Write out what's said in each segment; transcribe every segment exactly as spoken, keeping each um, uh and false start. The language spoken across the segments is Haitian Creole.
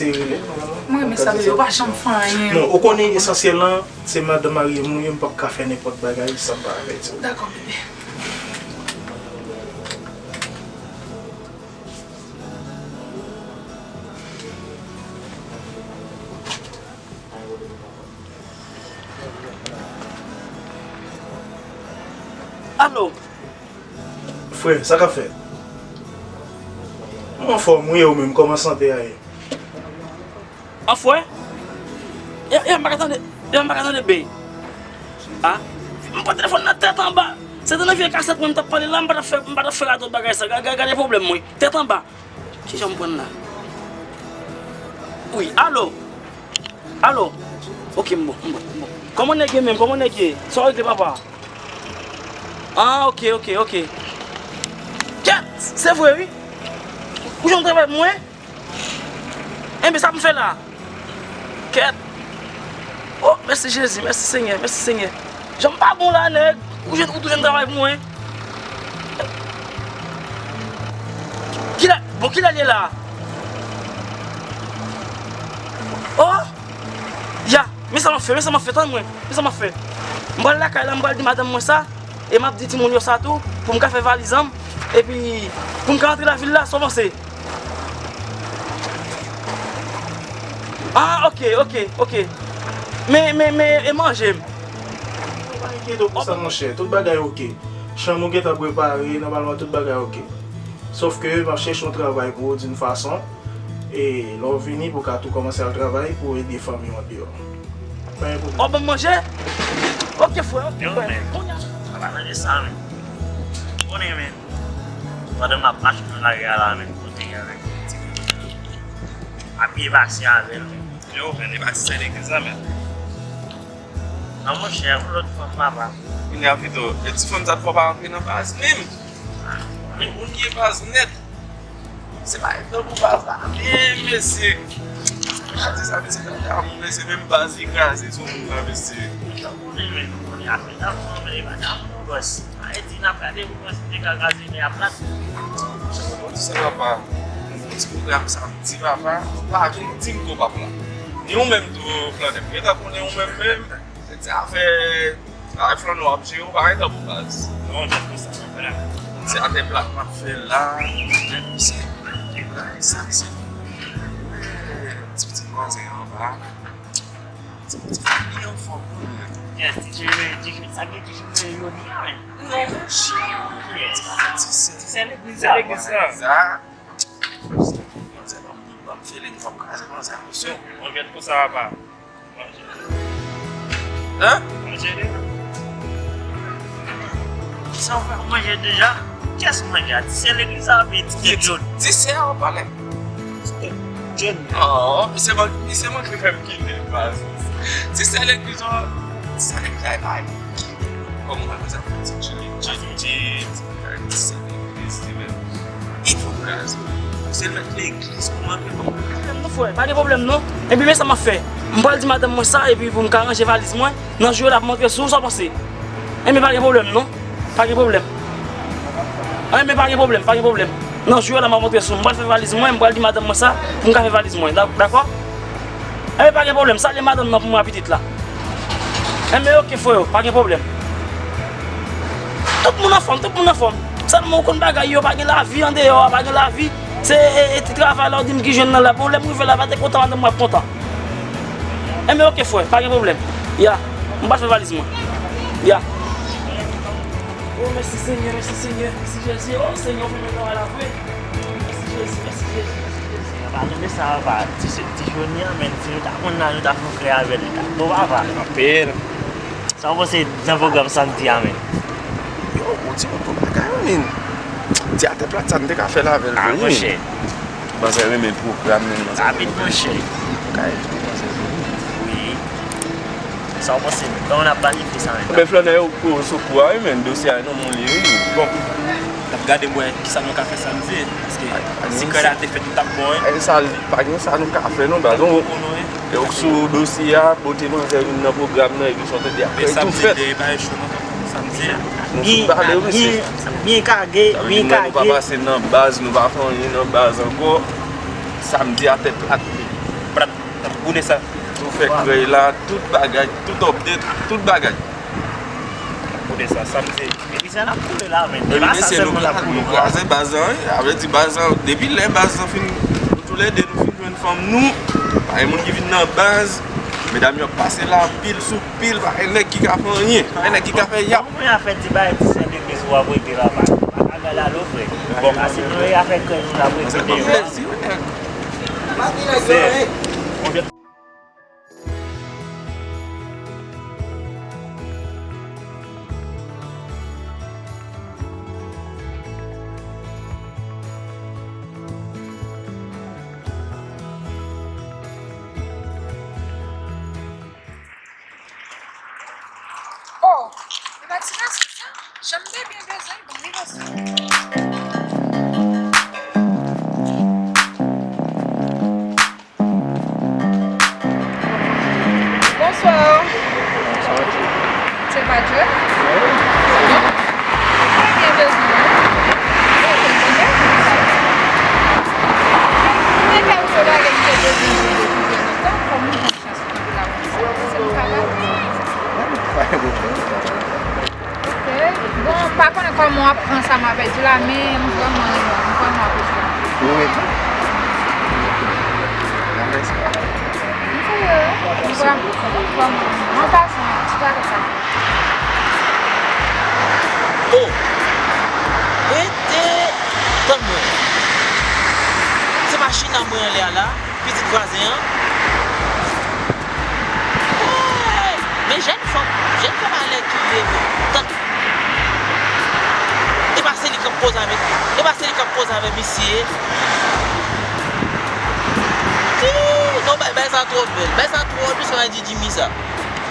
Mwen renmen sa, bebe, ou pa janm fè anyen. Non, ou konnen esansyèl lan, se madanm marye m ou ye, m p ap ka fè nenpòt bagay san m pa avèti w. Dakò, bebe. Alo. Frè, sa k ap fèt? Mwen anfòm wi, e ou menm, kòman sante a ye? An frè? Ya, ya, m pa ka tande, ya, m pa ka tande byen. A? M pran telefòn nan tèt anba. Se te nan vye kasèt mwen m t ap pale la, m pa t ap fè, m pa t ap fè radòt bagay sa. Ga-, ga-, gade pwoblèm mwen. Tèt anba. Kijan m pran la? Wi, alo? Alo? Ok, m bon, m bon, m bon. Kòman nèg ye menm? Kòman nèg ye? Sa w regle, papa? Ah, ok, ok, ok. Kèt! Se vre, wi. Ou janm travay pou mwen? Enben, sa pou m fè la? Kèt! Oh, mèsi Jezi, mèsi Senyè, mèsi Senyè. Jan m pa bon la, nèg. Ou jwenn, ou tou jwenn travay pou mwen. Kilè, bon, kilè l ye la? Oh! Ya, men sa m ap fè, men sa m ap fè, tann mwen, men sa m ap fè. M pral lakay la, m pral di madanm mwen sa, e m ap di timoun yo sa tou, pou m ka fè valiz an, epi pou m ka rantre lavil la, sa w panse? Ah, ok, ok, ok. Men, men, men, e manje m? Pa enkyete w pou sa, monchè. Tout bagay ok. Chanm ou gentan prepare, nòmalman tout bagay ok. Sòf ke m ap chèche yon travay pou ou, d'une façon, e lè w vini, pou w ka tou kòmanse al travay, pou w ede fanmi w andeyò. Pa gen pwoblèm. Oh, ban m manje? Ok, frè, ok, frè. Kounye a. Sa pa manje sa, men. Konnen, men. Pandan m ap mache nan lari a la, men, kote gen avèk ti ap byen pase avè l, men. Yo, men, e pa ti sè legliz la, men. Non, monchè, yon lòt fanm, papa. Kounye a pito, e ti fanm sa t fò pa rantre nan baz menm. Men moun ki ye baz nèt. Se pa egzanp pou baz la, men mesye. A di sa, mesye, ta ta moun, se menm baz li kraze sou moun nan, mesye. Ou konnen, men, ou konnen afè ta moun, men e pa ta moun, bòs. Sa vle di n ap gade pou wè si te ka kraze men a plat. Bon, ti sè papa, yon ti pwogram samdi papa, pa vin di m gon papa. Ni ou menm tou, Flannè, m gentan konnen ou menm menm. Se ti afè, afè Flannè w ap jere, ou pa gentan bon baz. Non, men konsa, non, frè. Se atè plat m ap fè la. Se, sa, se, ti pitit manzè anba. Ti, ti fanmi anfòm, wi. Yes, ti jere, ti jere, sa gen ti jere yo ni a, men. Non, monchè. Yes. Ti sè, ti sè legliz la. Sa. Ban m feeling, ban m kraze konsa, mesye. Mwen gèt konsa, papa. Manje. Hein? Manje deja. Sa w fè manje deja? Kiyès manje a? Ti sè legliz la oubyen ti sè John? Ti sè a w pale. Ti sè John. Oh, misye man-, misye manke fè m kite baz. Ti sè legliz la, ti sè legliz la e pa kite. Kòman w wè sa fè ti John? Ti, ti, ti sè legliz li menm. Li fò kraze. Se mèt legliz pou manke bon. Pwoblèm non, frè, pa gen pwoblèm non. Epi men sa m ap fè. M pral di madanm mwen sa, epi pou m ka ranje valiz mwen. Nan jou yo l ap montre sou ou, sa w panse? Enben pa gen pwoblèm non. Pa gen pwoblèm. Enben pa gen pwoblèm, pa gen pwoblèm. Nan jou yo la m ap montre sou ou. M pral fè valiz mwen, m pral di madanm mwen sa, pou m ka fè valiz mwen. Dak-, dakò? Enben pa gen pwoblèm, salye madanm nan pou mwen a pitit la. Enben ok frè yo, pa gen pwoblèm. Tout moun anfòm, tout moun anfòm. Sèlman ou konn bagay yo, pa gen lavi andeyò a, pa gen lavi. Se, e, e, ti travay la ou di m ki jwenn nan la. Bon, lè m rive la, pa te kontan, madanm mwen ap kontan. Enben ok frè, pa gen pwoblèm. Ya, m pral fè valiz mwen. Ya. Oh, mèsi Senyè, mèsi Senyè, mèsi Jezi. Oh, Senyè, ou fè mwen travay la vre. Mèsi Jezi, mèsi Jezi, mèsi Jezi. Senyè, pa tonbe sa, papa. Ti, ti Joni an, menm, si nou ta konn la, nou ta fè yon krè avè l, li ta bon, papa. Anpil. Sa w panse nan pwogram samdi a, menm? Yo, ou di yon bon bagay, wi, menm. Ti atè plat sa, nou te ka fè l avè l, wi, menm. Ah, monchè. Manzè renmen pwogram, menm, manzè. Rapid, monchè. Kay, manzè. Wi. Sa w panse, kòman n ap planifye sa menm? Enben, Flannè, ou sou kou a, wi, men dosye a nan men w li ye, wi. Bon, n ap gade pou wè kisa nou ka fè samdi, paske si krè la te fèt, nou t ap bon, wi. Pa gen sa nou ka fè, non, baz. E ou sou dosye a, pote manzè vin nan pwogram nan, epi sa w tande ap fè tou fèt. Samdi, dèyè pa cho, non, samdi. Nou sou pale, wi, se. Byen kage, byen kage. Nou pa pase nan baz, nou pa fè anyen nan baz ankò. Samdi a tèt plat. Pou de sa. Nou fè krèy la, tout bagay, tout update, tout bagay. Pou de sa, sa m se. Epi sa n ap koule la, men. Epi mesye, nou kraze baz lan, wi. Sa vle di baz lan, depi lè baz lan fin, nou toulède, nou fin jwenn fanm nou, pa gen moun ki vin nan baz, medam yo ap pase la, pil sou pil, pa gen nèg ki ka fè anyen, pa gen nèg ki ka fè yap. Mwen a fè ti bagay, ti sèn de plis w ap rete la, pa. Pa ka gade alo, frè. Bon, ase nou, e afè krèy nou la, pou rete deyò. Plezi, wi, nèg. Oh, e pa ti gason sa? Jan m te byen bezwen, bon, li vòs. Bonswa. Bonswa, ti. Se pa Djòl? Wi. Mwen byen bezwen. Mwen byen bezwen. Mwen te ou bagay m te bezwen depi byen lontan, kòm ou jan chans pou la konsa, se m ka ba ou. Pa gen pwoblèm, pa gen pwoblèm. Ok. Bon, m pa konnen kòman w ap pran sa m ap di la, men m vrèman renmen, m vrèman apresye. Ou renmen? Nan respè. M serye, m vrèman, m vrèman renmen. An pasan, ti bagay sa. Oh! Rete! Tann mwen. Se pa China mwen anlè a la? Pitit vwazen an. Hey! Men jèn fanm, jèn fanm alè ki vle tann. E pa se li k ap koze avèk, e pa se li k ap koze avèk misye. Ii, non, bay, bay sa twò bèl. Bay sa twò bèl, sa va di Jimmy sa.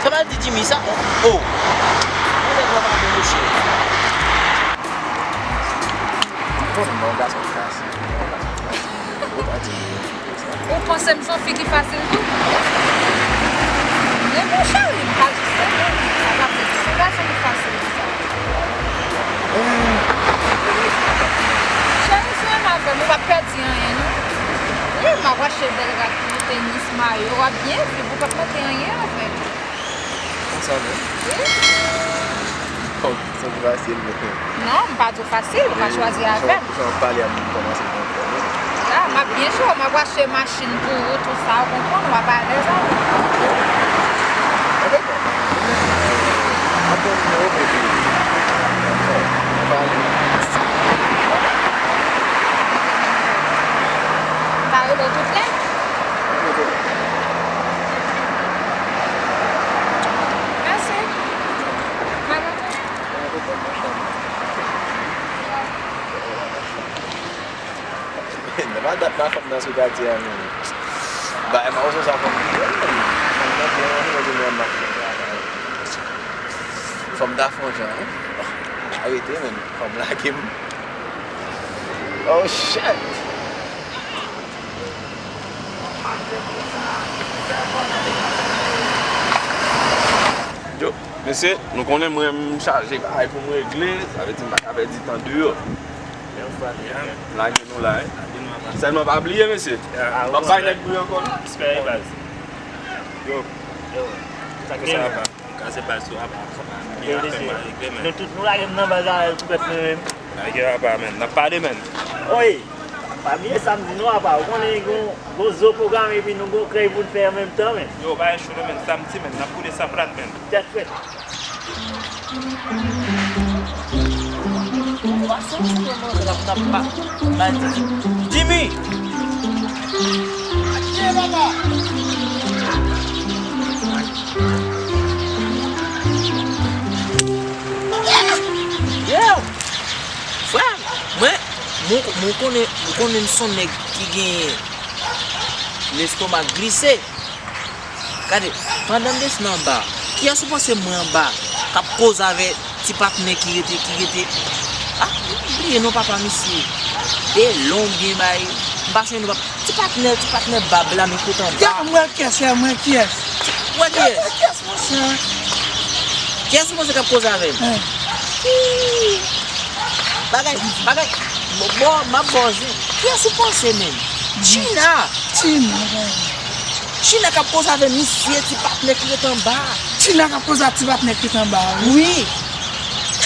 Sa va di Jimmy sa. Oh. Mwen se granma mwen, mesye. Ou konnen m pa yon gason fasil. Ou pa di. Ou panse m se yon fi ki fasil tou? Men monchè, wi, m pa jis renmen. Sa pa vle di se yon gason ki fasil konsa. Cheri, si w renmen avè m, ou p ap pèdi anyen, non. Wi, m ap achte bèl rad pou ou, tenis, mayo, w ap byen viv, ou p ap manke anyen avè m. Konsa menm? Wi. Bon, se fasil, men. Non, m pa di w fasil, ou ka chwazi avè m. Jan w pale a m, m kòmanse konprann. A, m ap byen jere w, m ap achte machin pou ou, tou sa, ou konprann, w ap alèz avè m. Enben bon, m ap pran nimewo w epi m pale. M pa rele w tout lè? Mèsi. Mwen kontan. Nan pa dat nan fanm nan sou katye a, men. Ba, e mawozo sa fanm ki bèl, men. Fanm nan bèl, mwen, mwen, mwen, mwen. Fanm ta fon jan, wi. Arete, men. Fanm lage m. Oh, shit! Yo, mesye, nou konnen mwen m chaje bagay pou m regle, sa vle di m pa ka pèdi tan deyò. Lage nou la, wi. Sèlman pa bliye, mesye. M ap bay nèg bri ankò, non. Respè, baz. Yo. Yo. Sa k gen? Kase baz sou apa, apa. Gen afè m a regle, men. Nou tout nou lage m nan baz la, tou bèt mwen menm. Lage apa, men. N ap pale, men. Oye, pa bliye sa m di nou apa. Ou konnen gon, gon zo pwograme epi nou gon krèy pou n fè an menm tan, men. Yo, bagay cho, men. Sa m di, men. N ap boule sa plat, men. Tèt frèt. Ou pa santi kòman l ap tap pa bay ti Jimmy! Yo! Frè m, mwen, mwen, mwen konnen, mwen konnen m se yon nèg ki gen lestomak glise. Gade, pandan m desann anba, kiyès ou panse m wè anba k ap koze avè ti patnè ki rete, ki rete? A, m bliye non papa misye. Delon byen bay. M pa sonje non papa. Ti patnè, ti patnè bab la, men kote anba. Ya, m wè kiyès, ya, m wè kiyès. Ou wè kiyès? Kiyès, monchè? Kiyès ou panse k ap koze avè m? Ih, bagay, bagay. Bon, bon, m ap ba w zen. Kiyès ou panse menm? Tina! Tina, bagay. China k ap koze avè misye, ti patnè ki ret anba. China k ap koze ak ti patnè ki ret anba a, wi. Wi.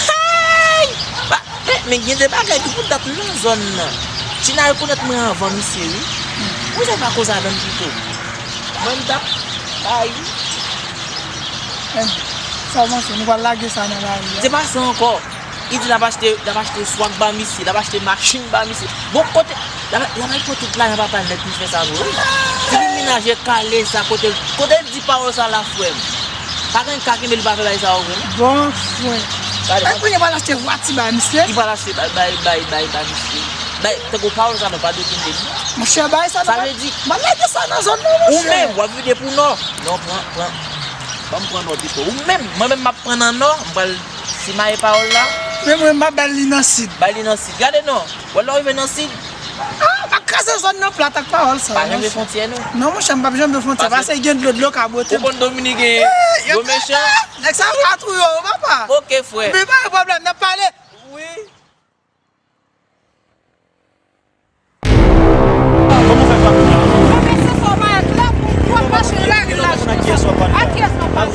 Hey! Ba, men, men gen de bagay ki pou dat nan zòn nan. China rekonèt mwen anvan misye, wi. Poukisa l pa koze avè m pito? Mwen, m t ap bay. Men, sa w panse, nou pral lage sa nan lari a? Se pa sa ankò. Li di l ap achte, l ap achte swag ba misye, l ap achte machin ba misye. Bon, kote, l ap, l ap al pran tout lajan papa l nèt pou l fè sa vre, wi. Ti li menaj e kale sa, kote, kote l di pawòl sa la, frè m. Pa gen ka kenbe li pa fè bagay sa yo vre, non. Bon, frè. Gade, e kounye a pral achte vwati ba misye? Li pral achte bay, bay, bay, bay, bay misye. Bay, tankou pawòl sa, non, pa dwe kenbe li. Monchè, bay sa, sa vle di, m ap lage sa nan zòn nan, monchè. Ou menm, w ap vide pou nò. Non, pran, pran. Ban m pran nò pito. Ou menm, mwen menm m ap pran nan nò, m pral simaye pawòl la. Men mwen, m ap bay li nan sid. Bay li nan sid. Gade non, wè lè w rive nan sid. Ah, m ap kraze zòn nan plat ak pawòl sa, pa janbe monchè. Fwontyè nou. Non, monchè, m p ap janbe fwontyè, pase gen dlo, dlo ka bwote m. Ou konn Dominiken yo mechan. Nèg sa yo ka touye w, papa. Ok, frè. Men pa gen pwoblèm, n ap pale. Wi. Kòman w fè pa kounye a? Mwen, men se sa w pa klè pou w ap mache lari laj konsa. Ak kiyès w ap pale?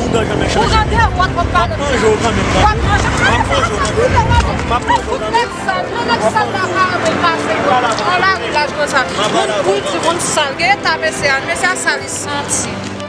Ou randevou ak w ap pale. M ap manje w kanmenm. W ap manje. M ap manje w kanmenm. M ap manje w kanmenm. Nèg sal, nèg sal la pa renmen pase yo. An lari laj konsa. Moun pou di moun sal. Gen eta mesye a, mesye a sal, li santi.